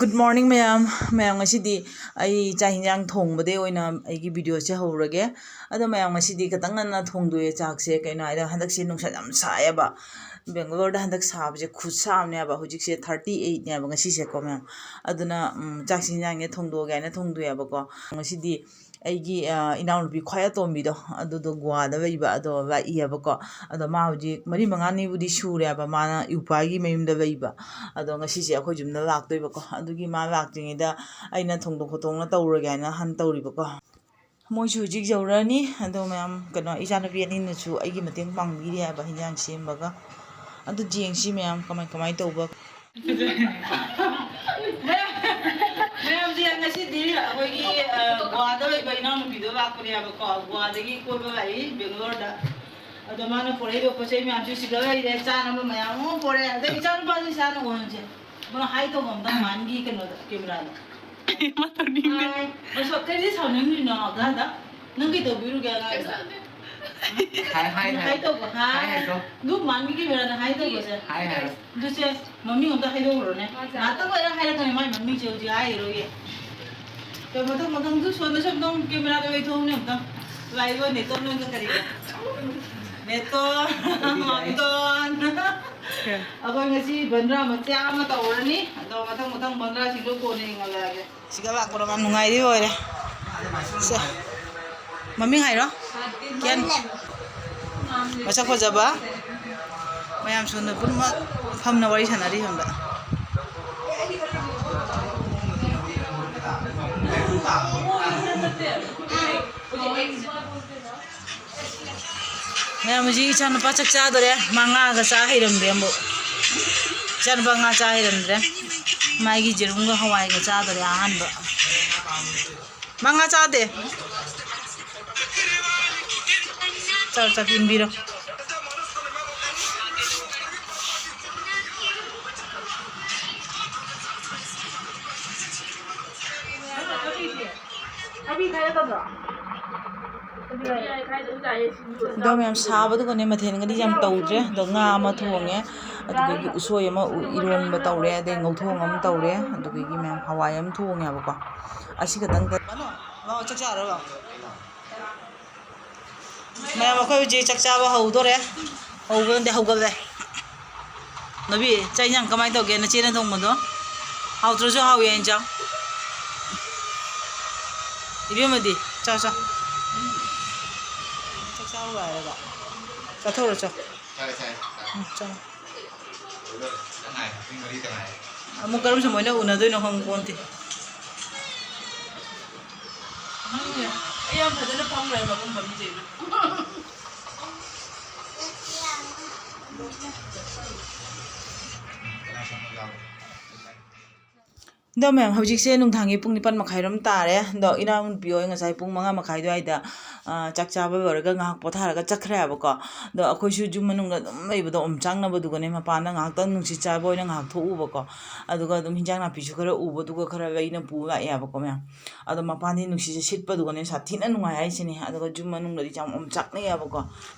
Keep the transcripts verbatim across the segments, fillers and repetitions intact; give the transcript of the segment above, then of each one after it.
Good morning ꯃꯌꯥꯝ꯫ ꯃꯌꯥꯝ, ꯉꯁꯤꯗꯤ ꯑꯩ ꯆꯥꯛ ꯍꯤꯟꯖꯥꯡ ꯊꯣꯡꯕꯗꯩ ꯑꯣꯏꯅ ꯑꯩꯒꯤ videoꯁꯦ ꯍꯧꯔꯒꯦ꯫ ꯑꯗꯣ ꯃꯌꯥꯝ, ꯉꯁꯤꯗꯤ ꯈꯤꯇꯪ ꯉꯟꯅ ꯊꯣꯡꯗꯣꯛꯑꯦ ꯆꯥꯛꯁꯦ꯫ ꯀꯩꯅꯣ ꯍꯥꯏꯗ, ꯍꯟꯗꯛꯁꯦ ꯅꯨꯡꯁꯥ ꯌꯥꯝ ꯁꯥꯏꯌꯦꯕ꯫ ꯕꯦꯡꯒꯂꯣꯔꯗ ꯍꯟꯗꯛ ꯁꯥꯕꯁꯦ ꯈꯨꯠꯁꯥ ꯑꯃꯅꯦꯕ꯫ ꯍꯧꯖꯤꯛꯁꯦ thirty eightꯅꯦꯕ ꯉꯁꯤꯁꯦꯀꯣ ꯃꯌꯥꯝ꯫ ꯑꯗꯨꯅ, ꯎꯝ, ꯆꯥꯛ ꯍꯤꯟꯖꯥꯡꯁꯦ ꯊꯣꯡꯗꯣꯛꯑꯒꯦ ꯍꯥꯏꯅ ꯊꯣꯡꯗꯣꯛꯑꯦꯕꯀꯣ꯫ ꯉꯁꯤꯗꯤ ꯑꯩꯒꯤ, ꯑ, ꯏꯅꯥꯎꯅꯨꯄꯤ ꯈ꯭ꯋꯥꯏ ꯑꯇꯣꯝꯕꯤꯗꯣ, ꯑꯗꯨꯗꯣ ꯒꯣꯋꯥꯗ ꯂꯩꯕ, ꯑꯗꯣ ꯂꯥꯛꯏꯌꯦꯕꯀꯣ꯫ ꯑꯗꯣ ꯃꯥ ꯍꯧꯖꯤꯛ ꯃꯔꯤ ꯃꯉꯥꯅꯤꯕꯨꯗꯤ ꯁꯨꯔꯦꯕ ꯃꯥꯅ ꯏꯎꯄꯥꯒꯤ ꯃꯌꯨꯝꯗ ꯂꯩꯕ꯫ ꯑꯗꯣ ꯉꯁꯤꯁꯦ ꯑꯩꯈꯣꯏ ꯌꯨꯝꯗ ꯂꯥꯛꯇꯣꯏꯕꯀꯣ꯫ ꯑꯗꯨꯒꯤ ꯃꯥ ꯂꯥꯛꯇ꯭ꯔꯤꯉꯩꯗ ꯑꯩꯅ ꯊꯣꯡꯗꯣꯛ ꯈꯣꯠꯇꯣꯛꯅ ꯇꯧꯔꯒꯦ ꯍꯥꯏꯅ ꯍꯥꯟꯅ ꯇꯧꯔꯤꯕꯀꯣ꯫ ꯃꯣꯏꯁꯨ ꯍꯧꯖꯤꯛ ꯌꯧꯔꯛꯑꯅꯤ꯫ ꯑꯗꯣ ꯃꯌꯥꯝ, ꯀꯩꯅꯣ, ꯏꯆꯥꯅꯨꯄꯤ ꯑꯅꯤꯅꯁꯨ ꯑꯩꯒꯤ ꯃꯇꯦꯡ ꯄꯥꯡꯕꯤꯔꯤ ꯍꯥꯏꯕ ꯍꯤꯟꯖꯥꯡ ꯁꯦꯝꯕꯒ꯫ ꯑꯗꯨ ꯌꯦꯡꯁꯤ ꯃꯌꯥꯝ, ꯀꯃꯥꯏ ꯀꯃꯥꯏ ꯇꯧꯕ꯫ ꯃꯌꯥꯝꯁꯦ, ꯉꯁꯤꯗꯤ ꯑꯩꯈꯣꯏꯒꯤ, ꯑ, ꯒꯣꯋꯥꯗ ꯂꯩꯕ ꯏꯅꯥꯎꯅꯨꯄꯤꯗꯣ ꯂꯥꯛꯄꯅꯦꯕꯀꯣ, ꯒꯣꯋꯥꯗꯒꯤ ꯀꯣꯏꯕ ꯂꯥꯛꯏ ꯕꯦꯡꯒꯂꯣꯔꯗ꯫ ꯑꯗꯣ ꯃꯥꯅ ꯄꯨꯔꯛꯏꯕ ꯄꯣꯠ ꯆꯩ ꯃꯌꯥꯝꯁꯨ ꯁꯤꯗ ꯂꯩꯔꯦ, ꯆꯥꯅꯕ ꯃꯌꯥꯝ ꯑꯃ ꯄꯨꯔꯛꯑꯦ꯫ ꯑꯗꯩ ꯏꯆꯥꯅꯨꯄꯥꯁꯨ ꯏꯁꯥꯅ ꯑꯣꯟꯁꯦ꯫ ꯃꯥ ꯍꯥꯏ ꯇꯧꯕ ꯑꯝꯇꯪ ꯃꯥꯟꯒꯤ ꯀꯩꯅꯣꯗ, cameraꯗ꯫ ꯃꯥ ꯇꯧꯅꯤꯡꯗꯦ꯫ ꯍꯥꯏ꯫ ꯃꯁꯛ ꯀꯩꯗꯤ ꯁꯥꯎꯅꯤꯡꯉꯤꯅꯣ ꯑꯗꯥꯗ? ꯅꯪ ꯀꯩꯗꯧꯕꯤꯔꯨꯒꯦ ꯑꯉꯥꯡꯗ? ꯍꯥꯏ, ꯍꯥꯏ, ꯍꯥꯏ꯫ ꯍꯥꯏ ꯇꯧꯕ, ꯍꯥꯏ꯫ ꯍꯥꯏ, ꯍꯥꯏ ꯇꯧ꯫ ꯑꯗꯨ ꯃꯥꯟꯒꯤ cameraꯗ ꯍꯥꯏ ꯇꯧꯕꯁꯦ꯫ ꯍꯥꯏ, ꯍꯥꯏ꯫ ꯑꯗꯨꯁꯦ ꯃꯃꯤꯡ ꯑꯝꯇ ꯍꯥꯏꯗꯣꯛꯎꯔꯣꯅꯦ꯫ ꯃꯥ ꯉꯥꯛꯇꯪ ꯂꯩꯔ ꯍꯥꯏꯔꯛꯀꯅꯤ, ꯃꯥꯏ ꯃꯃꯤꯡꯁꯦ ꯍꯧꯖꯤꯛ ꯍꯥꯏꯔꯔꯣꯏꯒꯦ꯫ ꯀꯩ ꯃꯊꯪ, ꯃꯊꯪ, ꯑꯗꯨ ꯁꯣꯝꯗ ꯁꯨꯝ ꯑꯗꯨꯝ cameraꯗ ꯂꯩꯊꯣꯛꯎꯅꯦ ꯑꯝꯇꯪ꯫ ꯂꯥꯛꯏꯕ ꯅꯦꯇꯣꯟ ꯂꯣꯏꯒ ꯀꯔꯤꯒ? ꯅꯦꯇꯣꯟ, ꯃꯥꯝꯇꯣꯟ꯫ ꯑꯩꯈꯣꯏ ꯉꯁꯤ ꯕꯟꯗ꯭ꯔꯥ ꯃꯆꯥ ꯑꯃ ꯇꯧꯔꯅꯤ꯫ ꯑꯗꯣ ꯃꯊꯪ ꯃꯊꯪ ꯕꯟꯗ꯭ꯔꯥꯁꯤꯡꯗꯣ ꯀꯣꯟꯅ ꯌꯦꯡꯍꯜꯂꯛꯑꯒꯦ꯫ ꯁꯤꯒ ꯂꯥꯛꯄꯗ ꯃꯥ ꯅꯨꯡꯉꯥꯏꯔꯤ ꯑꯣꯏꯔꯦ꯫ ꯁꯦ꯫ ꯃꯃꯤꯡ ꯍꯥꯏꯔꯣ? ꯀꯦꯟ꯫ ꯃꯁꯛ ꯐꯖꯕ꯫ ꯃꯌꯥꯝ ꯁꯣꯝꯗ ꯄꯨꯝꯅꯃꯛ ꯐꯝꯅ ꯋꯥꯔꯤ ꯁꯥꯟꯅꯔꯤ ꯁꯣꯝꯗ꯫ ꯃꯌꯥꯝ, ꯍꯧꯖꯤꯛ ꯏꯆꯥꯅꯨꯄꯥ ꯆꯥꯛ ꯆꯥꯗꯣꯔꯦ꯫ ꯃꯥ ꯉꯥꯒ ꯆꯥ ꯍꯩꯔꯝꯗꯦ ꯑꯃꯨꯛ꯫ ꯏꯆꯥꯅꯨꯄꯥ ꯉꯥ ꯆꯥ ꯍꯩꯔꯝꯗ꯭ꯔꯦ꯫ ꯃꯥꯒꯤ ꯌꯦꯔꯨꯝꯒ ꯍꯋꯥꯏꯒ ꯆꯥꯗꯣꯔꯦ ꯑꯍꯥꯟꯕ꯫ ꯃꯥ ꯉꯥ ꯆꯥꯗꯦ꯫ ꯆꯥꯔꯣ, ꯆꯥꯔꯣ, ꯏꯟꯕꯤꯔꯣ꯫ ꯑꯗꯣ ꯃꯌꯥꯝ, ꯁꯥꯕꯗꯨꯒꯅꯦ ꯃꯊꯦꯜꯒꯗꯤ ꯌꯥꯝ ꯇꯧꯗ꯭ꯔꯦ꯫ ꯑꯗꯣ ꯉꯥ ꯑꯃ ꯊꯣꯡꯉꯦ, ꯑꯗꯨꯗꯒꯤ ꯎꯁꯣꯏ ꯑꯃ ꯎ-, ꯏꯔꯣꯟꯕ ꯇꯧꯔꯦ, ꯑꯗꯩ ꯉꯧꯊꯣꯡ ꯑꯃ ꯇꯧꯔꯦ, ꯑꯗꯨꯗꯒꯤ ꯃꯌꯥꯝ ꯍꯋꯥꯏ ꯑꯃ ꯊꯣꯡꯉꯦꯕꯀꯣ꯫ ꯑꯁꯤ ꯈꯛꯇꯪ ꯇ-, ꯂꯥꯛꯑꯣ, ꯆꯥꯛ ꯆꯥꯔꯣ ꯂꯥꯛꯑꯣ꯫ ꯃꯌꯥꯝ, ꯑꯩꯈꯣꯏ ꯍꯧꯖꯤꯛ ꯆꯥꯛ ꯆꯥꯕ ꯍꯧꯗꯣꯔꯦ꯫ ꯍꯧꯕ ꯅꯠꯇꯦ, ꯍꯧꯒꯠꯂꯦ꯫ ꯅꯕꯤ, ꯆꯥꯛ ꯏꯟꯖꯥꯡ ꯀꯃꯥꯏꯅ ꯇꯧꯒꯦ? ꯅꯆꯦꯅ ꯊꯣꯡꯕꯗꯣ ꯍꯥꯎꯇ꯭ꯔꯁꯨ ꯍꯥꯎꯋꯦ ꯏꯟꯖꯥꯡ꯫ ꯏꯕꯦꯝꯃꯗꯤ ꯆꯥꯎ, ꯆꯥꯎ꯫ ꯆꯥꯛ ꯆꯥꯕ ꯂꯣꯏꯔꯒ ꯆꯥꯊꯣꯛꯎꯔꯣ, ꯆꯥꯎ꯫ ꯎꯝ, ꯆꯥꯎ꯫ ꯑꯃꯨꯛ ꯀꯔꯝ ꯁꯨꯃꯥꯏꯅ ꯎꯅꯗꯣꯏꯅꯣ ꯈꯪꯄꯣꯟꯇꯦ꯫ ꯈꯪꯗꯦ꯫ ꯑꯩ ꯌꯥꯝ ꯐꯖꯅ ꯐꯝꯈ꯭ꯔꯦ ꯃꯐꯝ ꯐꯝꯖꯩꯅ꯫ ꯑꯗꯣ ꯃꯌꯥꯝ, ꯍꯧꯖꯤꯛꯁꯦ ꯅꯨꯡꯗꯥꯡꯒꯤ ꯄꯨꯡ ꯅꯤꯄꯥꯟ ꯃꯈꯥꯏꯔꯣꯝ ꯇꯥꯔꯦ꯫ ꯑꯗꯣ ꯏꯅꯥꯎꯅꯨꯄꯤ ꯍꯣꯏ ꯉꯁꯥꯏ ꯄꯨꯡ ꯃꯉꯥ ꯃꯈꯥꯏ ꯑꯗꯨꯋꯥꯏꯗ, ꯑ, ꯆꯥꯛ ꯆꯥꯕ ꯂꯣꯏꯔꯒ ꯉꯥꯏꯍꯥꯛ ꯄꯣꯊꯥꯔꯒ ꯆꯠꯈ꯭ꯔꯦ ꯍꯥꯏꯕꯀꯣ꯫ ꯑꯗꯣ ꯑꯩꯈꯣꯏꯁꯨ ꯌꯨꯝ ꯃꯅꯨꯡꯗ ꯑꯗꯨꯝ ꯂꯩꯕꯗꯣ ꯑꯣꯝꯆꯥꯛꯅꯕꯗꯨꯒꯅꯦ, ꯃꯄꯥꯟꯗ ꯉꯥꯏꯍꯥꯛꯇꯪ ꯅꯨꯡꯁꯤꯠ ꯆꯥꯕ ꯑꯣꯏꯅ ꯉꯥꯏꯍꯥꯛ ꯊꯣꯛꯎꯕꯀꯣ꯫ ꯑꯗꯨꯒ ꯑꯗꯨꯝ ꯍꯤꯟꯖꯥꯡ ꯅꯥꯄꯤꯁꯨ ꯈꯔ ꯎꯕꯗꯨꯒ ꯈꯔ ꯑꯩꯅ ꯄꯨ ꯂꯥꯛꯑꯦ ꯍꯥꯏꯕꯀꯣ ꯃꯌꯥꯝ꯫ ꯑꯗꯣ ꯃꯄꯥꯟꯗꯤ ꯅꯨꯡꯁꯤꯠꯁꯦ ꯁꯤꯠꯄꯗꯨꯒꯅꯦ ꯁꯥꯊꯤꯅ ꯅꯨꯡꯉꯥꯏ ꯍꯥꯏꯁꯤꯅꯦ꯫ ꯑꯗꯨꯒ ꯌꯨꯝ ꯃꯅꯨꯡꯗꯗꯤ ꯌꯥꯝ ꯑꯣꯝꯆꯥꯛꯅꯩ ꯍꯥꯏꯕꯀꯣ꯫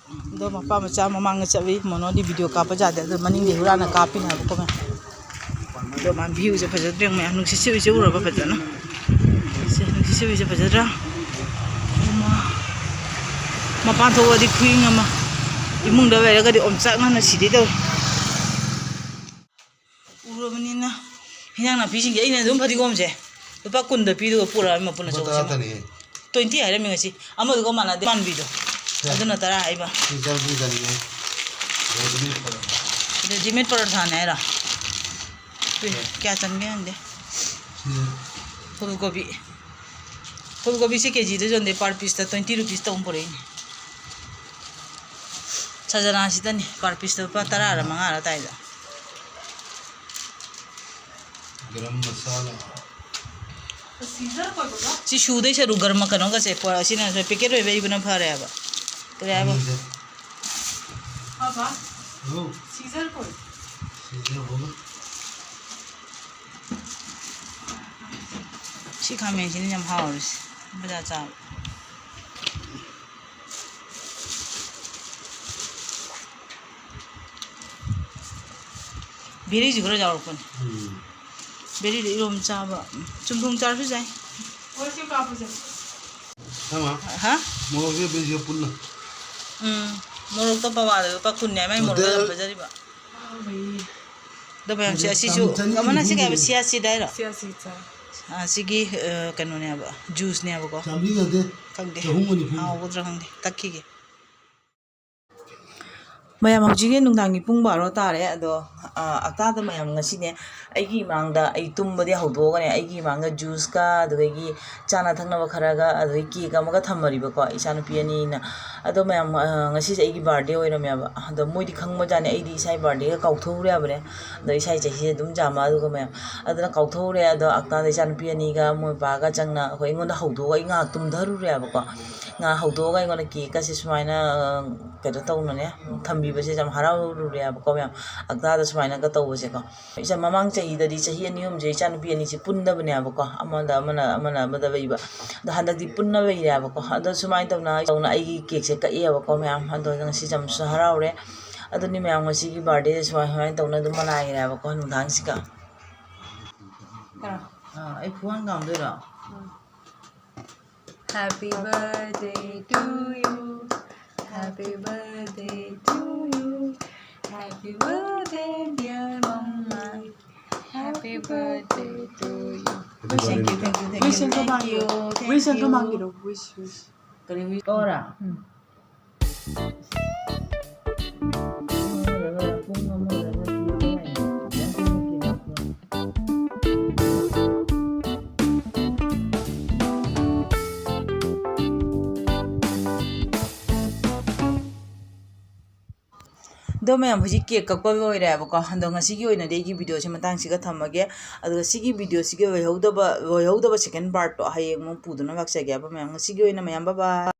ꯑꯗꯣ ꯃꯄꯥ ꯃꯆꯥ ꯃꯃꯥꯡꯗ ꯆꯠꯂꯤ, ꯃꯣꯅꯣꯗꯤ video ꯀꯥꯞꯄ ꯌꯥꯗꯦ, ꯑꯗꯣ ꯃꯅꯤꯡꯗꯤ ꯍꯨꯔꯥꯟꯅ ꯀꯥꯞꯄꯤꯅꯦ ꯍꯥꯏꯕꯀꯣ ꯃꯌꯥꯝ꯫ ꯑꯗꯣ ꯃꯥ viewꯁꯦ ꯐꯖꯗ꯭ꯔꯦ ꯃꯌꯥꯝ, ꯅꯨꯡꯁꯤꯠ ꯁꯤꯠꯂꯤꯁꯦ ꯎꯔꯕ ꯐꯖꯅ? ꯁꯦ, ꯅꯨꯡꯁꯤꯠ ꯁꯤꯠꯂꯤꯁꯦ ꯐꯖꯗ꯭ꯔꯥ? ꯏꯃꯥ꯫ ꯃꯄꯥꯟ ꯊꯣꯛꯑꯗꯤ ꯈꯨꯏꯪ ꯑꯃ, ꯏꯃꯨꯡꯗ ꯂꯩꯔꯒꯗꯤ ꯑꯣꯝꯆꯥꯛꯅꯅ ꯁꯤꯗꯣꯏ ꯇꯧꯏ꯫ ꯎꯔꯕꯅꯤꯅ ꯍꯤꯟꯖꯥꯡ ꯅꯥꯄꯤꯁꯤꯡꯁꯦ ꯑꯩꯅ ꯑꯗꯨꯝ ꯐꯗꯤꯒꯣꯝꯁꯦ ꯂꯨꯄꯥ ꯀꯨꯟꯗ ꯄꯤꯗꯨꯒ ꯄꯨꯔꯛꯑꯃꯤ ꯃꯄꯨꯟ ꯂꯨꯄꯥ ꯑꯆꯧꯕꯁꯤꯃ꯫ ꯇꯔꯥꯇꯅꯤꯍꯦ꯫ Twenty ꯍꯥꯏꯔꯝꯃꯤ ꯉꯁꯤ꯫ ꯑꯃꯗꯨꯒ ꯃꯥꯟꯅꯗꯦ ꯄꯥꯟꯕꯤꯗꯣ꯫ ꯀꯌꯥ? ꯑꯗꯨꯅ ꯇꯔꯥ ꯍꯥꯏꯕ꯫ ꯁꯤ ꯆꯥꯕꯤ ꯆꯥꯅꯤꯡꯉꯦ꯫ Readymade ꯄꯔꯣꯊꯥ꯫ Readymade ꯄꯔꯣꯊꯥꯅꯦ ꯍꯥꯏꯔꯣ? ꯎꯏ, ꯀꯌꯥ ꯆꯟꯒꯦ ꯌꯦꯡꯒꯦ꯫ ꯁꯤ ꯐꯨꯜ ꯀꯣꯕꯤ꯫ ꯐꯨꯜ ꯀꯣꯕꯤꯁꯦ ꯀꯦꯖꯤꯗ ꯌꯣꯟꯗꯦ, per pieceꯇ twenty rupees ꯇꯧ ꯄꯨꯔꯛꯏꯅꯦ꯫ ꯁꯖꯅꯥꯁꯤꯗꯅꯤ, per pieceꯇ ꯂꯨꯄꯥ ꯇꯔꯥꯔ ꯃꯉꯥꯔ ꯇꯥꯏꯗ꯫ ꯒꯔꯝ ꯃꯁꯥꯂꯥ꯫ ꯁꯤ ꯁꯨꯗꯣꯏ ꯁꯔꯨꯛ ꯒꯔꯝ ꯀꯩꯅꯣꯒꯁꯦ, ꯄꯣ-, ꯑꯁꯤꯅ packet ꯑꯣꯏꯕ ꯂꯩꯕꯅ ꯐꯔꯦ ꯍꯥꯏꯕ꯫ ꯀꯔꯤ ꯍꯥꯏꯕ? ꯑꯅꯤꯁꯦ꯫ ꯍꯥꯎ꯫ Scissor ꯀꯣꯏ꯫ Scissor ꯍꯣꯏ꯫ ꯁꯤ ꯈꯥꯃꯦꯟꯁꯤꯅ ꯌꯥꯝ ꯍꯥꯎꯔꯤꯁꯦ, ꯕꯖꯥꯔ ꯆꯥꯕ꯫ ꯕꯦꯔꯤꯁꯨ ꯈꯔ ꯌꯥꯎꯔꯛꯄꯅꯤ꯫ ꯎꯝ꯫ ꯕꯦꯔꯤꯗ ꯏꯔꯣꯝ ꯆꯥꯕ, ꯆꯨꯝꯊꯣꯡ ꯆꯥꯔꯁꯨ ꯌꯥꯏ꯫ ꯍꯣꯏ, ꯁꯤ ꯀꯥꯞꯄꯁꯦ꯫ ꯊꯝꯃꯣ꯫ ꯍꯥ? ꯃꯣꯔꯣꯛꯁꯦ ꯕꯦꯔꯤꯁꯤꯒ ꯄꯨꯟꯅ꯫ ꯎꯝ꯫ ꯃꯣꯔꯣꯛꯇꯣ ꯄꯋꯥꯗ ꯂꯨꯄꯥ ꯀꯨꯟꯅꯦ ꯃꯥꯏ ꯃꯣꯔꯣꯛ ꯌꯥꯝ ꯐꯖꯔꯤꯕ꯫ ꯑꯗꯣ ꯃꯌꯥꯝꯁꯦ ꯑꯗꯨ ꯑꯁꯤꯁꯨ ꯆꯥꯝ-, ꯆꯅꯤ ꯑꯃꯅ ꯁꯤ ꯀꯩ ꯍꯥꯏꯕ? ꯁꯤꯌꯥ ꯁꯤꯗ ꯍꯥꯏꯔꯣ? ꯁꯤꯌꯥ ꯁꯤꯗ ꯆꯥꯏ꯫ ꯑꯥ, ꯁꯤꯒꯤ, ꯑ, ꯀꯩꯅꯣꯅꯦꯕ, ꯖꯨꯁꯅꯦꯕꯀꯣ꯫ ꯆꯥꯝꯃꯔꯤ ꯅꯠꯇꯦ꯫ ꯈꯪꯗꯦ꯫ ꯆꯍꯨꯝꯒ ꯅꯤꯐꯨ꯫ ꯍꯥꯎꯒꯗ꯭ꯔꯥ ꯈꯪꯗꯦ꯫ ꯇꯛꯈꯤꯒꯦ꯫ ꯃꯌꯥꯝ, ꯍꯧꯖꯤꯛꯀꯤ ꯅꯨꯡꯗꯥꯡꯒꯤ ꯄꯨꯡ ꯕꯥꯔꯣ ꯇꯥꯔꯦ꯫ ꯑꯗꯣ, ꯑ, ꯑꯛꯇꯥꯗ ꯃꯌꯥꯝ ꯉꯁꯤꯅꯦ, ꯑꯩꯒꯤ ꯏꯃꯥꯡꯗ, ꯑꯩ ꯇꯨꯝꯕꯗꯤ ꯍꯧꯗꯣꯛꯑꯒꯅꯦ, ꯑꯩꯒꯤ ꯏꯃꯥꯡꯗ ꯖꯨꯁꯀ ꯑꯗꯨꯗꯒꯤ ꯆꯥꯅ ꯊꯛꯅꯕ ꯈꯔꯒ ꯑꯗꯨꯗꯒꯤ ꯀꯦꯛ ꯑꯃꯒ ꯊꯝꯃꯔꯤꯕꯀꯣ, ꯏꯆꯥꯅꯨꯄꯤ ꯑꯅꯤꯅ꯫ ꯑꯗꯣ ꯃꯌꯥꯝ, ꯑ, ꯉꯁꯤꯁꯦ ꯑꯩꯒꯤ ꯕꯥꯔꯗꯦ ꯑꯣꯏꯔꯝꯃꯦꯕ꯫ ꯑꯗꯣ ꯃꯣꯏꯗꯤ ꯈꯪꯕꯖꯥꯠꯅꯤ ꯑꯩꯗꯤ ꯏꯁꯥꯒꯤ ꯕꯥꯔꯗꯦꯒ ꯀꯥꯎꯊꯣꯛꯎꯔꯦ ꯍꯥꯏꯕꯅꯦ꯫ ꯑꯗꯣ ꯏꯁꯥꯒꯤ ꯆꯍꯤꯁꯦ ꯑꯗꯨꯝ ꯌꯥꯝꯃꯛꯑꯗꯨꯒ ꯃꯌꯥꯝ꯫ ꯑꯗꯨꯅ ꯀꯥꯎꯊꯣꯛꯎꯔꯦ꯫ ꯑꯗꯣ ꯑꯛꯇꯥꯗ ꯏꯆꯥꯅꯨꯄꯤ ꯑꯅꯤꯒ ꯃꯣꯏ ꯕꯥꯒ ꯆꯪꯅ ꯑꯩꯈꯣꯏ ꯑꯩꯉꯣꯟꯗ ꯍꯧꯗꯣꯛꯑꯒ ꯑꯩ ꯉꯥꯏꯍꯥꯛ ꯇꯨꯝꯊꯔꯨꯔꯦꯕꯀꯣ꯫ ꯉꯥꯏꯍꯥꯛ ꯍꯧꯗꯣꯛꯑꯒ ꯑꯩꯉꯣꯟꯗ ꯀꯦꯛꯀꯁꯦ ꯁꯨꯃꯥꯏꯅ, ꯑ, ꯀꯩꯅꯣ ꯇꯧꯅꯅꯦ, ꯊꯝꯕꯤꯕꯁꯦ ꯌꯥꯝ ꯍꯔꯥꯎꯔꯨꯔꯦꯕꯀꯣ ꯃꯌꯥꯝ꯫ ꯑꯛꯇꯥꯗ ꯁꯨꯃꯥꯏꯅꯒ ꯇꯧꯕꯁꯦꯀꯣ꯫ ꯏꯆꯥ, ꯃꯃꯥꯡ ꯆꯍꯤꯗꯗꯤ ꯆꯍꯤ ꯑꯅꯤ ꯑꯍꯨꯝꯁꯦ ꯏꯆꯥꯅꯨꯄꯤ ꯑꯅꯤꯁꯦ ꯄꯨꯟꯗꯕꯅꯦꯕꯀꯣ, ꯑꯃꯗ ꯑꯃꯅ, ꯑꯃꯅ ꯑꯃꯗ ꯂꯩꯕ꯫ ꯑꯗꯣ ꯍꯟꯗꯛꯇꯤ ꯄꯨꯟꯅ ꯂꯩꯔꯦꯕꯀꯣ꯫ ꯑꯗꯣ ꯁꯨꯃꯥꯏꯅ ꯇꯧꯅ, ꯇꯧꯅ ꯑꯩꯒꯤ ꯀꯦꯛꯁꯦ ꯀꯛꯑꯦꯕꯀꯣ ꯃꯌꯥꯝ꯫ ꯑꯗꯣ ꯉꯁꯤ ꯌꯥꯝꯁꯨ ꯍꯔꯥꯎꯔꯦ꯫ ꯑꯗꯨꯅꯤ ꯃꯌꯥꯝ, ꯉꯁꯤꯒꯤ ꯕꯥꯔꯗꯦꯁꯦ ꯁꯨꯃꯥꯏ, ꯁꯨꯃꯥꯏꯅ ꯇꯧꯅ ꯑꯗꯨꯝ ꯃꯅꯥꯏꯔꯦꯕꯀꯣ ꯅꯨꯡꯗꯥꯡꯁꯤꯒ꯫ ꯑꯥ, ꯑꯩ ꯐꯨꯍꯟ ꯀꯥꯝꯗꯣꯏꯔꯣ? Happy birthday to you. Happy birthday to you. Happy birthday, dear mama. Happy birthday to you. Thank you, thank you, thank you, thank you, thank you. Wish ꯑꯝꯇ ꯃꯥꯡꯒꯤꯔꯣ, wish, wish꯫ ꯀꯔꯤ wish? ꯀꯧꯔꯥ? ꯎꯝ꯫ ꯑꯗꯣ ꯃꯌꯥꯝ, ꯍꯧꯖꯤꯛ ꯀꯦꯛ ꯀꯛꯄ ꯂꯣꯏꯔꯦꯕꯀꯣ꯫ ꯑꯗꯣ ꯉꯁꯤꯒꯤ ꯑꯣꯏꯅꯗꯤ ꯑꯩꯒꯤ ꯚꯤꯗꯤꯑꯣꯁꯦ ꯃꯇꯥꯡꯁꯤꯒ ꯊꯝꯃꯒꯦ꯫ ꯑꯗꯨꯒ ꯁꯤꯒꯤ ꯚꯤꯗꯤꯑꯣꯁꯤꯒꯤ ꯂꯣꯏꯍꯧꯗꯕ, ꯂꯣꯏꯍꯧꯗꯕ second partꯇꯣ ꯍꯌꯦꯡ ꯑꯃꯨꯛ ꯄꯨꯗꯨꯅ ꯂꯥꯛꯆꯒꯦ ꯍꯥꯏꯕ ꯃꯌꯥꯝ꯫ ꯉꯁꯤꯒꯤ ꯑꯣꯏꯅ ꯃꯌꯥꯝ, bye bye꯫